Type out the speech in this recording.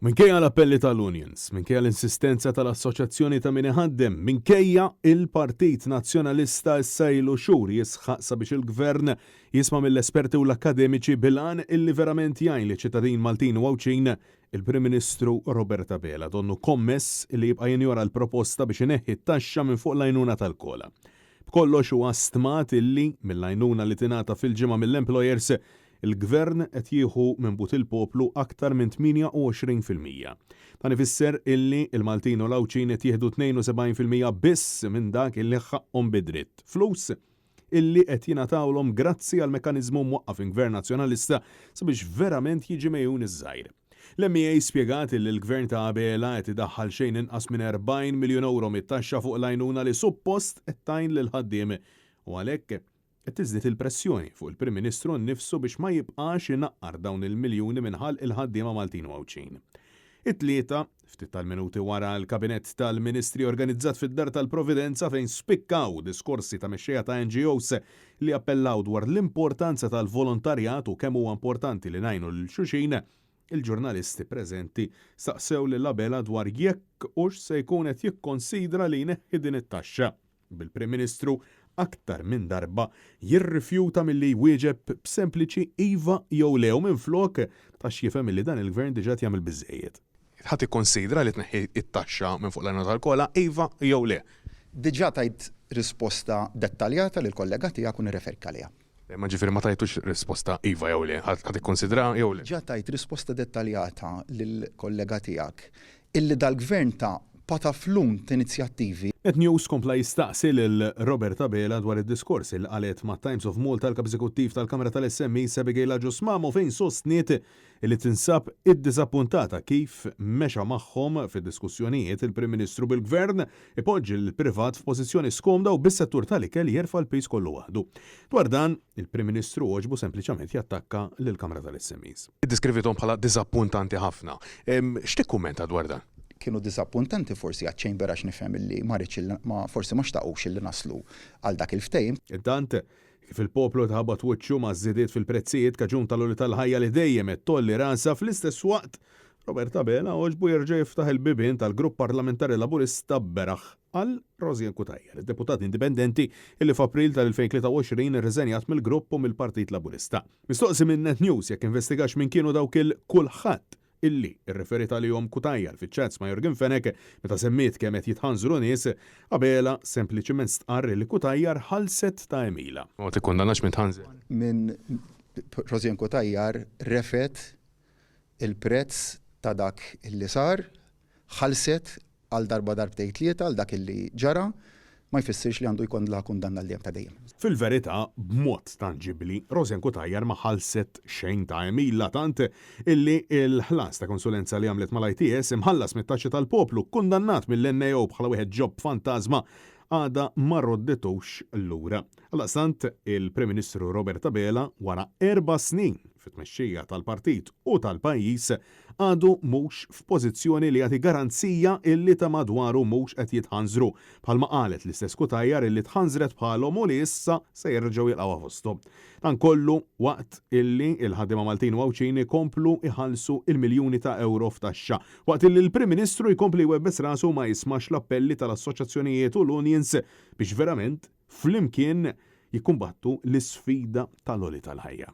Minkejja l-appelli tal-unions, minkejja l-insistenza tal-Assoċjazzjoni ta' Min Iħaddem, minkejja il-Partit Nazzjonalista issa ilu xhur jisħaq sabiex il-Gvern jisma' mill-esperti u l-akkademiċi bil-għan illi verament jgħin liċ-ċittadin Maltin u Għawdxin, il-Prim Ministru Robert Abela donnu kommess illi jibqa' jinjora l-proposta biex ineħħi t-taxxa minn fuq l-għajnuna tal-COLA. B'kollox huwa stmat illi, mill-għajnuna li tingħata fil-ġimgħa mill-employers, Il-Gvern qed jieħu minn but il-poplu aktar minn 28%. Dan ifisser illi l-Maltin u l-Għawdxin qed jieħdu 72% biss minn dak illi ħaqqhom bi dritt. Flus illi qed jingħatawlhom grazzi għal mekkaniżmu mwaqqaf minn Gvern Nazzjonalista sabiex verament jiġi megħjun iż-żgħir. L-MEA spjegat illi l-Gvern ta' Abela qed idaħħal xejn inqas minn 40 miljun ewro mit-taxxa fuq l-għajnuna li suppost qed tgħin lill-ħaddiem u għalhekk Qed tiżdied il-pressjoni fuq il-Prim Ministru nnifsu biex ma jibqax inaqqar dawn il-miljuni minn ħalq il-ħaddiema Maltin u Għawdxin. It-Tlieta, ftit tal-minuti wara l-Kabinett tal-Ministri organizzat fid-Dar tal-Providenza fejn spikkaw diskorsi ta' mexxejja ta' NGOs li appellaw dwar l-importanza tal-volontarjat u kemm huwa importanti li ngħinu lil xulxin, il-ġurnalisti preżenti staqsew lil Abela dwar jekk hux se jkun qed jikkonsidra li jneħħi din it-taxxa. bil-Prim Ministru aktar minn darba jirrifjuta milli jwieġeb b'sempliċi iva jew le u minflok ta x'jifhem illi dan il-Gvern diġà qed jagħmel biżżejjed. Ħa tikkonsidra li tneħħi t-taxxa minn fuq l-għajnuna tal-COLA, iva jew le? Diġà tajt risposta dettaljata lill-kollega tiegħek u nirreferik għaliha. Imma ġifieri ma tajtux risposta iva jew le, ħa tikkonsidra jew le? Ġa tajt risposta dettaljata lill-kollega tiegħek illi dal-Gvern ta pataflun t'inizjattivi. Net News kompla jistaqsi lil Robert Abela dwar id-diskors illi qalet mat-Times of Malta l-Kap Eżekuttiv tal-Kamra tal-SMEs Abigail Agius Mamo fejn sostniet illi tinsab iddiżappuntata kif mexa magħhom fid-diskussjonijiet il-Prim Ministru bil-Gvern ipoġġi lill-privat f'pożizzjoni skomda u bis-settur tal-ikel jerfa' l-piż kollu waħdu. Dwar dan, il-Prim Ministru għoġbu sempliċement jattakka lill-Kamra tal-SMEs. Iddeskrivithom bħala diżappuntanti ħafna. X'tikkummenta dwar dan? Kienu diżappuntanti forsi għaċ-Chamber għax nifhem illi ma riedx illi ma forsi ma xtaqux illi naslu għal dak il-ftehim. Intant, Kif il-poplu qed iħabbat wiċċu ma' żidiet fil-prezzijiet kaġun tal-għoli tal-ħajja li dejjem qed tgħolli rasha, fl-istess waqt Robert Abela għoġbu jerġa' jiftaħ il-bibien tal-Grupp Parlamentari Laburista beraħ għal Rosianne Cutajar, id-deputat indipendenti li f'April tal-2023 irriżenjat mill-grupp u mill-Partit Laburista. Mistoqsi minn Net News jekk investigax min kienu dawk il-kulħadd illi rreferiet għalihom Cutajar fiċ-chats ma' Yorgen Fenech meta semmiet kemm qed jitħanżru nies, Abela sempliċiment stqarr illi Cutajar ħallset ta' għemilha. Ma tikkundannax min tħanżer. Minn Rosianne Cutajar refgħet il-prezz ta' dak illi sar, ħallset għal darba darbtejn tlieta għal dak illi ġara, ma jfissirx li għandu jkollha kundanna għal dejjem ta' dejjem. Fil-verità, b'mod tanġibbli, Rosianne Cutajar ma ħallset xejn ta' għemilha tant illi l-ħlas ta' konsulenza li għamlet mal-ITS imħallas mit-taxxa tal-poplu kkundannat mill-NAO bħala wieħed job fantażma għadha ma rodditux lura. Għaldaqstant, il-Prim Ministru Robert Abela wara erba' snin fit-tmexxija tal-partit u tal-pajjiż għadu mhux f'pożizzjoni li jagħti garanzija illi ta' madwaru mhux qed jitħanżru, bħalma qalet l-istess Cutajar illi tħanżret bħalhom u li issa se jerġgħu jilqgħuha fosthom. Dan kollu waqt illi l-ħaddiema Maltin u Għawdxin ikomplu jħallsu l-miljuni ta' ewro f'taxxa, waqt illi l-Prim Ministru jkompli jwebbes rasu u ma jismax l-appelli tal-assoċjazzjonijiet u l-unions biex verament flimkien jikkumbattu l-isfida tal-għoli tal-ħajja.